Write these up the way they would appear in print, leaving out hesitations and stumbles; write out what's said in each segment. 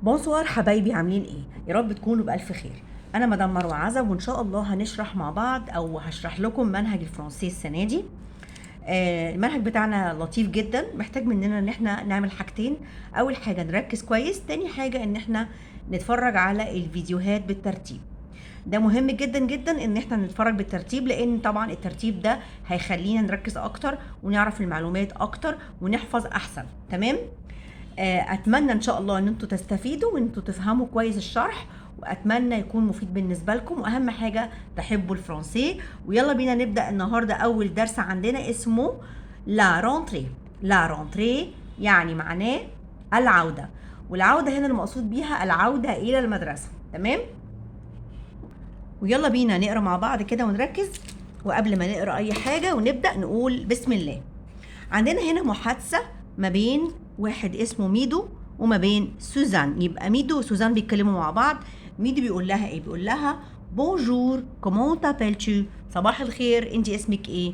Bonsoir حبايبي، عاملين ايه؟ يا رب تكونوا بألف خير. انا مدام مروه عزب، وان شاء الله هنشرح مع بعض او هشرح لكم منهج الفرنسي السنة دي. المنهج بتاعنا لطيف جدا، محتاج مننا ان احنا نعمل حاجتين: اول حاجة نركز كويس، تاني حاجة ان احنا نتفرج على الفيديوهات بالترتيب. ده مهم جدا جدا ان احنا نتفرج بالترتيب، لان طبعا الترتيب ده هيخلينا نركز اكتر ونعرف المعلومات اكتر ونحفظ احسن. تمام؟ اتمنى ان شاء الله ان انتوا تستفيدوا وان انتوا تفهموا كويس الشرح، واتمنى يكون مفيد بالنسبة لكم، واهم حاجة تحبوا الفرنسي. ويلا بينا نبدا النهارده. اول درس عندنا اسمه la rentrée. la rentrée يعني معناه العوده، والعودة هنا المقصود بيها العودة الى المدرسه. تمام؟ ويلا بينا نقرا مع بعض كده ونركز. وقبل ما نقرا اي حاجة ونبدا نقول بسم الله. عندنا هنا محادثة ما بين واحد اسمه ميدو وما بين سوزان. يبقى ميدو وسوزان بيتكلموا مع بعض. ميدو بيقول لها ايه؟ بيقول لها: bonjour، comment t'appelles-tu؟ صباح الخير، انت اسمك ايه؟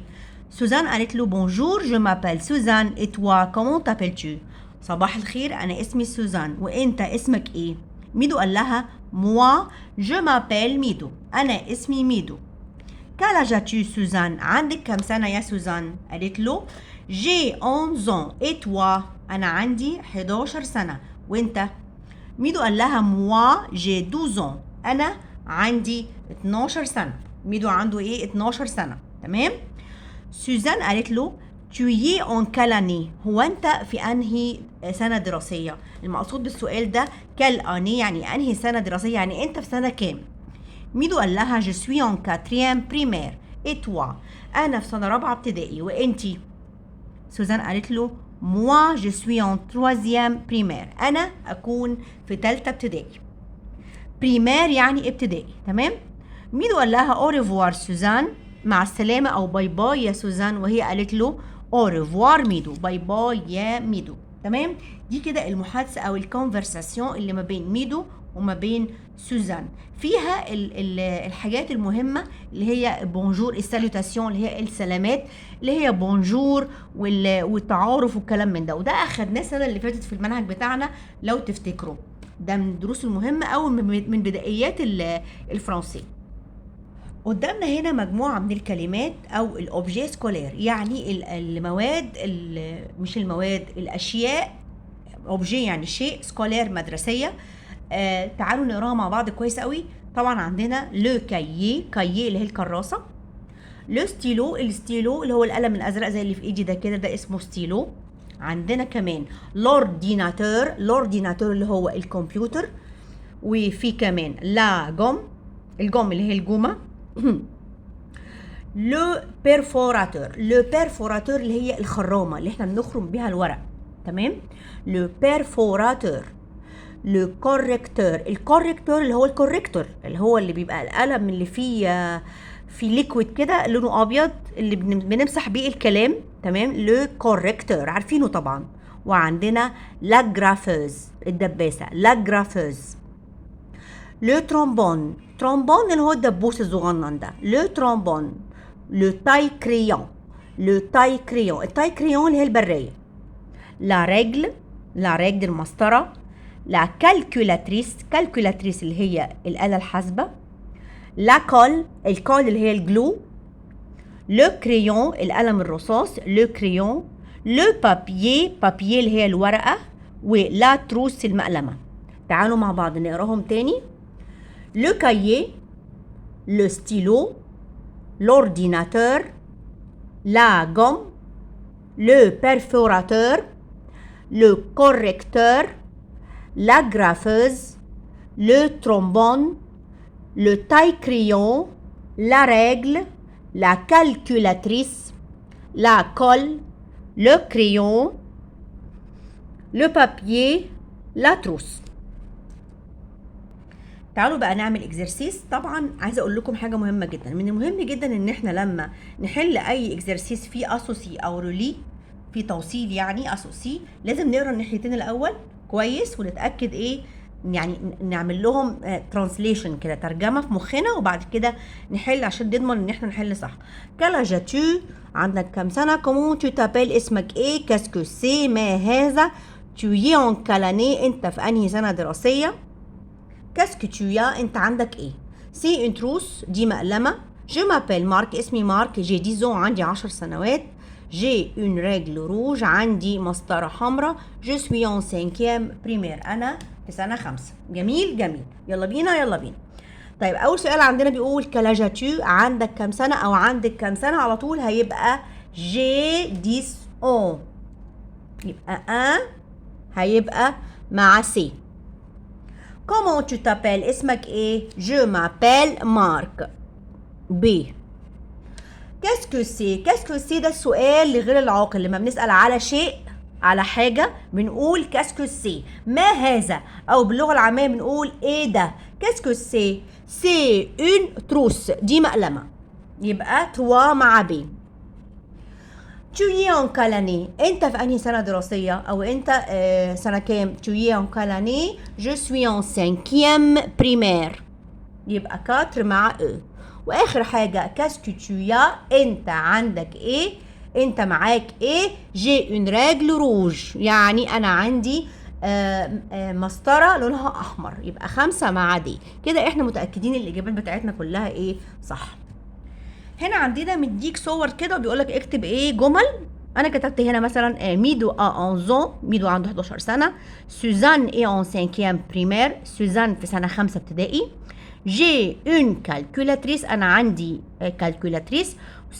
سوزان قالت له: bonjour، je m'appelle Suzanne، et toi، comment t'appelles-tu؟ صباح الخير، انا اسمي سوزان، وانت اسمك ايه؟ ميدو قال لها: moi، je m'appelle ميدو، انا اسمي ميدو. quel âge as-tu سوزان؟ عندك كم سنة يا سوزان؟ قالت له: j'ai 11 ans، et toi؟ أنا عندي 11 سنة، وانت؟ ميدو قال لها: moi، j'ai 12 ans، أنا عندي 12 سنة. ميدو عنده ايه؟ 12 سنة. تمام؟ سوزان قالت له: tu es en quelle année؟ هو انت في انهي سنة دراسية؟ المقصود بالسؤال ده quelle année يعني انهي سنة دراسية، يعني انت في سنة كام؟ ميدو قال لها: je suis en quatrième primaire، et toi؟ انا في سنة رابعة ابتدائي، وانتي؟ سوزان قالت له: moi، je suis en troisième primaire، انا اكون في ثالثة ابتدائي. primaire يعني ابتدائي. تمام؟ ميدو قال لها: au revoir سوزان، مع السلامة او bye bye يا سوزان. وهي قالت له: au revoir ميدو، bye bye يا ميدو. تمام؟ دي كده المحادثة او ال conversation اللي ما بين ميدو وما بين سوزان، فيها ال ال الحاجات المهمة اللي هي bonjour، ال salutations اللي هي السلامات، اللي هي bonjour والتعارف والكلام من ده. وده اخدناه السنة اللي فاتت في المنهج بتاعنا لو تفتكروا، ده من الدروس المهمة او من بدايات الفرنسي. قدامنا هنا مجموعة من الكلمات أو ال objets scolaires، يعني المواد، مش المواد، الأشياء. objet يعني شيء، scolaire مدرسية. تعالوا نقراها مع بعض كويس قوي. طبعا عندنا le cahier، cahier اللي هي الكراسة. le stylo، ال stylo اللي هو القلم الأزرق زي اللي في إيدي ده كده، ده اسمه ستيلو. عندنا كمان l'ordinateur، l'ordinateur اللي هو الكمبيوتر. وفي كمان la gomme، ال gomme اللي هي الجومة. le perforateur، le perforateur اللي هي الخرامة اللي احنا بنخرم بيها الورق. تمام؟ le perforateur. le correcteur، ال correcteur اللي هو ال correcteur، اللي هو اللي بيبقى القلم اللي فيه في liquide كده لونه ابيض اللي بنمسح بيه الكلام. تمام؟ le correcteur عارفينه طبعا. وعندنا l'agrafeuse، الدباسه، l'agrafeuse. le trombone، trombone اللي هو الدبوس الصغنن ده، le trombone. le taille-crayon، le taille-crayon، ال taille-crayon اللي هي البرايه. la règle، la règle المسطره. la calculatrice، calculatrice اللي هي الآلة الحاسبة. la colle، ال colle اللي هي ال glue. le crayon، القلم الرصاص، le crayon. le papier، papier اللي هي الورقة. و la trousse المقلمة. تعالوا مع بعض نقراهم تاني: le cahier، le stylo، l'ordinateur، la gomme، le perforateur، le correcteur، l'agrafeuse، le trombone، le taille-crayon، la règle، la calculatrice، la colle، le crayon، le papier، la trousse. تعالوا بقى نعمل exercice. طبعا عايزه اقول لكم حاجة مهمة جدا: من المهم جدا ان احنا لما نحل اي exercice فيه associe او relie، في توصيل يعني associe، لازم نقرا الناحيتين الاول كويس ونتاكد ايه، يعني نعمل لهم translation كده، ترجمه في مخنا، وبعد كده نحل عشان نضمن ان احنا نحل صح. quel âge as-tu؟ عندك كام سنه؟ comment tu t'appelles؟ اسمك ايه؟ qu'est-ce que c'est؟ ما هذا؟ Tu es en quelle année؟ انت في انهي سنة دراسية؟ qu'est-ce que tu as؟ انت عندك ايه؟ c'est une trousse، دي مقلمة. je m'appelle مارك، اسمي مارك. j'ai 10 ans، عندي 10 سنوات. j'ai une règle rouge، عندي مسطرة حمراء. je suis en cinquième primaire، انا في سنة 5. جميل جميل، يلا بينا يلا بينا. طيب اول سؤال عندنا بيقول quel âge as-tu؟ عندك كام سنة او عندك كام سنة؟ على طول هيبقى j'ai 10 ans، يبقى un هيبقى مع C. Comment tu t'appelles؟ اسمك ايه؟ Je m'appelle Marc. B. Qu'est-ce que c'est؟ Qu'est-ce que c'est ده السؤال لغير العاقل، لما بنسأل على شيء، على حاجة، بنقول qu'est-ce que c'est، ما هذا، أو باللغة العامية بنقول ايه ده. Qu'est-ce que c'est؟ C'est une trousse، دي مقلمة، يبقى 3 مع B. Tu es en quelle année؟ انت في انهي سنة دراسية او انت سنة كام؟ Tu es en quelle année؟ Je suis en cinquième primaire، يبقى 4 مع E. واخر حاجة qu'est-ce que tu as؟ انت عندك ايه؟ انت معاك ايه؟ j'ai une règle rouge، يعني انا عندي مسطرة لونها احمر، يبقى 5 مع D. كده احنا متأكدين الاجابات بتاعتنا كلها ايه؟ صح. هنا عندنا مديك صور كده وبيقولك اكتب ايه جمل. انا كتبت هنا مثلا ميدو a 11 ans، ميدو عنده 11 سنه. سوزان est en 5 primaire، سوزان في سنة 5 ابتدائي. j'ai une calculatrice، انا عندي calculatrice.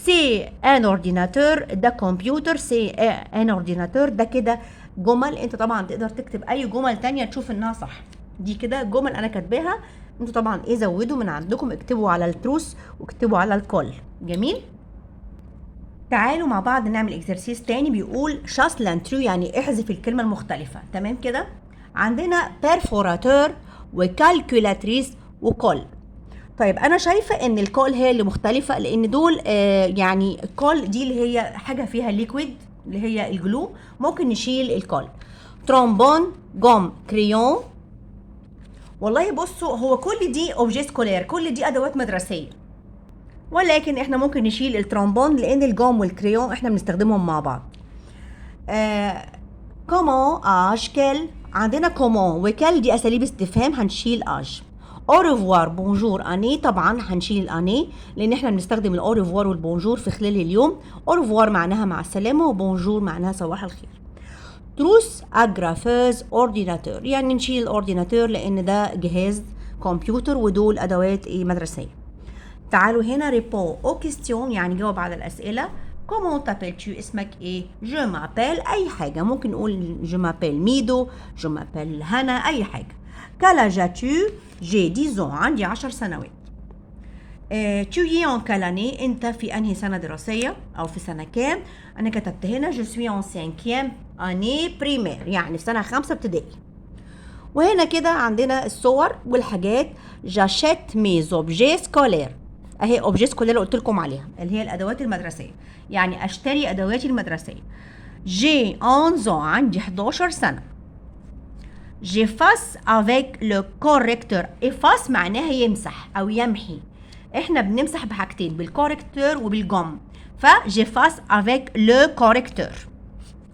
c'est un ordinateur، ده كمبيوتر. c'est un ordinateur. ده كده جمل، انت طبعا تقدر تكتب اي جمل تانية تشوف انها صح. دي كده جمل انا كاتباها، انتوا طبعا ايه زودوا من عندكم، اكتبوا على ال trousse واكتبوا على ال colle. جميل. تعالوا مع بعض نعمل exercice تاني بيقول chasse l'intrus، يعني احذف الكلمة المختلفة. تمام كده، عندنا perforateur و calculatrice و colle. طيب انا شايفه ان ال colle هي اللي مختلفه، لان دول يعني ال colle دي اللي هي حاجة فيها liquide اللي هي ال glue، ممكن نشيل ال colle. trombone، gomme، crayon. والله بصوا هو كل دي objets scolaires، كل دي ادوات مدرسيه، ولكن احنا ممكن نشيل الترومبون لان ال gomme وال crayon احنا بنستخدمهم مع بعض. Comment، âge، quel. عندنا comment و quel دي اساليب استفهام، هنشيل âge. au revoir، bonjour، année، طبعا هنشيل ال année لان احنا بنستخدم ال au revoir وال bonjour في خلال اليوم. au revoir معناها مع السلامة و bonjour معناها صباح الخير. trousse، agrafeuse، ordinateur، يعني نشيل ال ordinateur لان ده جهاز كمبيوتر ودول ادوات ايه مدرسيه. تعالوا هنا réponds aux questions، يعني جاوب على الاسئله. comment t'appelles-tu؟ اسمك ايه؟ je m'appelle اي حاجه، ممكن نقول je m'appelle ميدو، je m'appelle هنا، اي حاجه. quel âge as-tu؟ j'ai 10 ans، عندي 10 سنوات. Tu es en quelle année؟ انت في انهي سنة دراسية او في سنة كام؟ انا كتبت هنا je suis en cinquième année primaire، يعني في سنة 5 ابتدائي. وهنا كده عندنا الصور والحاجات. j'achète mes objets scolaires، اهي objets scolaires اللي قلت لكم عليها اللي هي الادوات المدرسيه، يعني اشتري ادواتي المدرسيه. j'ai 11 ans، عندي 11 سنه. j'efface avec le correcteur. efface معناها يمسح او يمحي، احنا بنمسح بحاجتين، بال correcteur وبال gomme، ف j'efface avec le correcteur.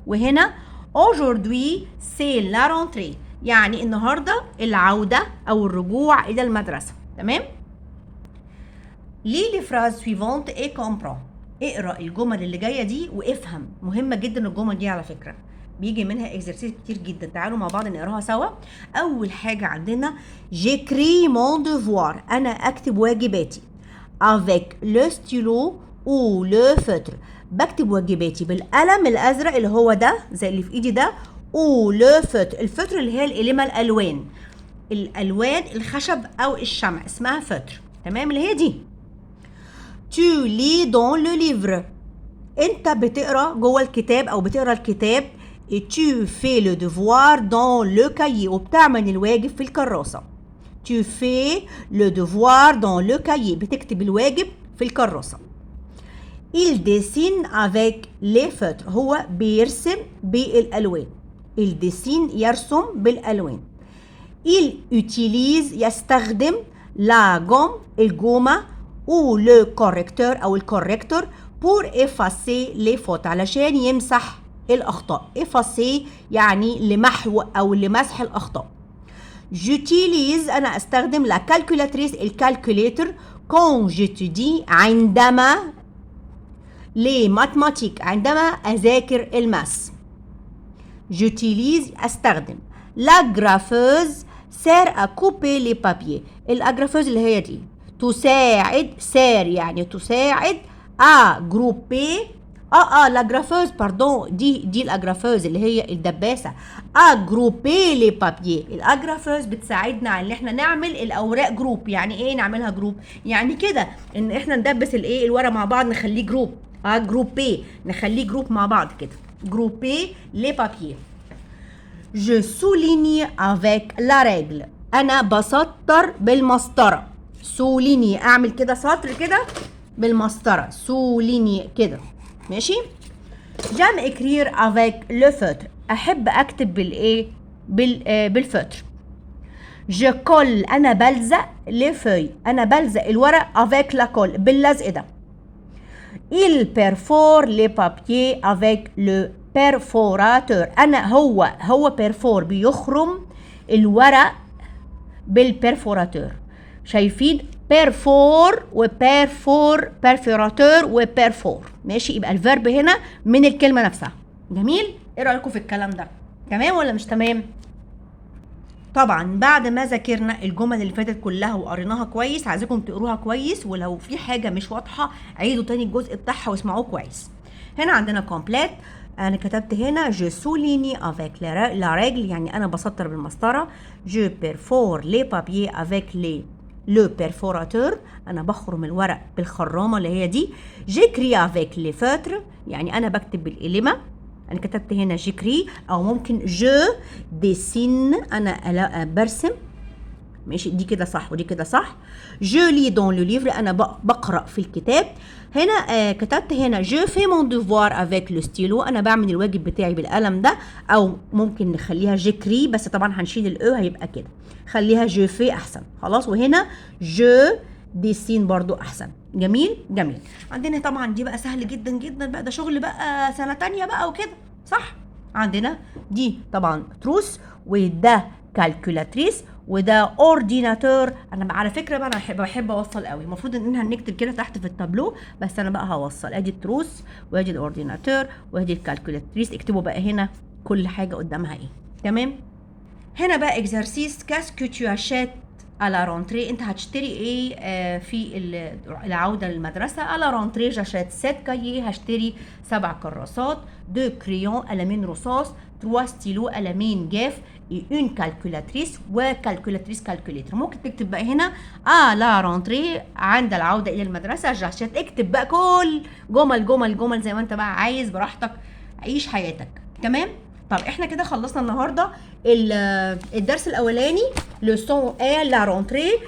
وهنا aujourd'hui c'est la rentrée، يعني النهارده العودة او الرجوع الى المدرسة. تمام. lis les phrases suivantes et comprends، اقرا الجمل اللي جاية دي وافهم، مهمة جدا الجمل دي على فكره، بيجي منها exercices كتير جدا. تعالوا مع بعض نقراها سوا. اول حاجة عندنا j'écris mon devoir، انا اكتب واجباتي avec le stylo ou le feutre، بكتب واجباتي بالقلم الازرق اللي هو ده زي اللي في ايدي ده، ou le feutre. ال feutre اللي هي القلمه الالوان، الالوان الخشب او الشمع اسمها feutre، تمام، اللي هي دي. tu lis dans le livre، انت بتقرا جوه الكتاب او بتقرا الكتاب. et tu fais le devoir dans le cahier، وبتعمل الواجب في الكراسة. tu fais le devoir dans le cahier، بتكتب الواجب في الكراسة. il dessine avec les feutres، هو بيرسم بالألوان. il dessine يرسم بالألوان. il utilise يستخدم la gomme الجومة ou le correcteur أو ال correcteur pour effacer les fautes، علشان يمسح الاخطاء. effacer يعني لمحو او لمسح الاخطاء. j'utilise انا استخدم la calculatrice ال calculateur quand j'étudie عندما les mathématiques عندما اذاكر ال maths. j'utilise استخدم. l'agrafeuse sert à couper les papiers، ال agrafeuse اللي هي دي تساعد، sert يعني تساعد، à grouper l'agrafeuse pardon، دي ال agrafeuse اللي هي الدباسه، à grouper les papiers. ال agrafeuse بتساعدنا على ان احنا نعمل الاوراق groupe. يعني ايه نعملها groupe؟ يعني كده ان احنا ندبس الايه الورق مع بعض، نخليه groupe، grouper، نخليه groupe مع بعض كده، grouper les papiers. Je souligne avec la règle، انا بسطر بالمسطره. souligner اعمل كده سطر كده بالمسطره، souligner كده، ماشي. j'aime écrire avec le feutre، احب اكتب بالايه؟ بال feutre. je colle انا بلزق les feuilles، انا بلزق الورق avec la colle باللزق ده. il perfore les papiers avec le perforateur، انا هو perfore بيخرم الورق بال perforateur. شايفين perfore و perfore، perforateur و perfore، ماشي. يبقى ال verbe هنا من الكلمة نفسها. جميل. ايه رايكم في الكلام ده؟ تمام ولا مش تمام؟ طبعا بعد ما ذاكرنا الجمل اللي فاتت كلها وقريناها كويس، عايزاكم تقروها كويس، ولو في حاجة مش واضحة عيدوا تاني الجزء بتاعها واسمعوه كويس. هنا عندنا complète، انا كتبت هنا je souligne avec la règle يعني انا بسطر بالمسطره. je perfore les papiers avec le perforateur، انا بخرم الورق بالخرامه اللي هي دي. j'écris avec les feutres يعني انا بكتب بالقلمه. انا كتبت هنا j'écris او ممكن je dessine انا برسم، ماشي، دي كده صح ودي كده صح. je lis dans le livre انا بقرا في الكتاب. هنا كتبت هنا je fais mon devoir avec le stylo، انا بعمل الواجب بتاعي بالقلم ده، او ممكن نخليها j'écris، بس طبعا هنشيل ال e هيبقى كده، خليها je fais احسن، خلاص. وهنا je dessine برضو احسن. جميل جميل. عندنا طبعا دي بقى سهل جدا جدا بقى، ده شغل بقى سنة تانية بقى وكده، صح. عندنا دي طبعا trousse، وده calculatrice، وده ordinateur. انا على فكرة بقى انا بحب اوصل قوي، المفروض ان احنا هنكتب كده تحت في التابلو، بس انا بقى هوصل. ادي ال trousse وادي ال ordinateur وادي ال calculatrice، اكتبوا بقى هنا كل حاجة قدامها ايه. تمام. هنا بقى exercice qu'est-ce que tu achètes à la rentrée، انت هتشتري ايه في العودة للمدرسه؟ à la rentrée j'achète 7 cahiers، هشتري 7 كراسات، 2 crayons قلمين رصاص، 3 ستيلو قلمين جاف، une calculatrice و calculatrice calculateur. ممكن تكتب بقى هنا à la rentrée عند العودة الى المدرسة j'achète، اكتب بقى كل جمل جمل جمل زي ما انت بقى عايز براحتك، عيش حياتك. تمام. طب احنا كده خلصنا النهارده الدرس الاولاني leçon un la rentrée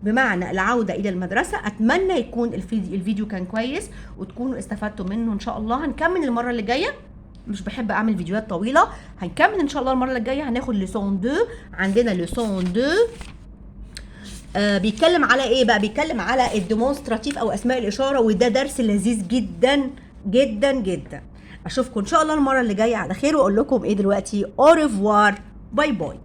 بمعنى العودة الى المدرسه. اتمنى يكون الفيديو كان كويس وتكونوا استفدتوا منه ان شاء الله. هنكمل المرة اللي جاية، مش بحب اعمل فيديوهات طويلة، هنكمل ان شاء الله المرة اللي الجاية هناخد leçon 2. عندنا leçon 2 بيتكلم على ايه بقى؟ بيتكلم على ال démonstratif او اسماء الاشاره، وده درس لذيذ جدا جدا جدا. اشوفكم ان شاء الله المرة اللي جاية على خير، واقول لكم ايه دلوقتي؟ au revoir، bye bye.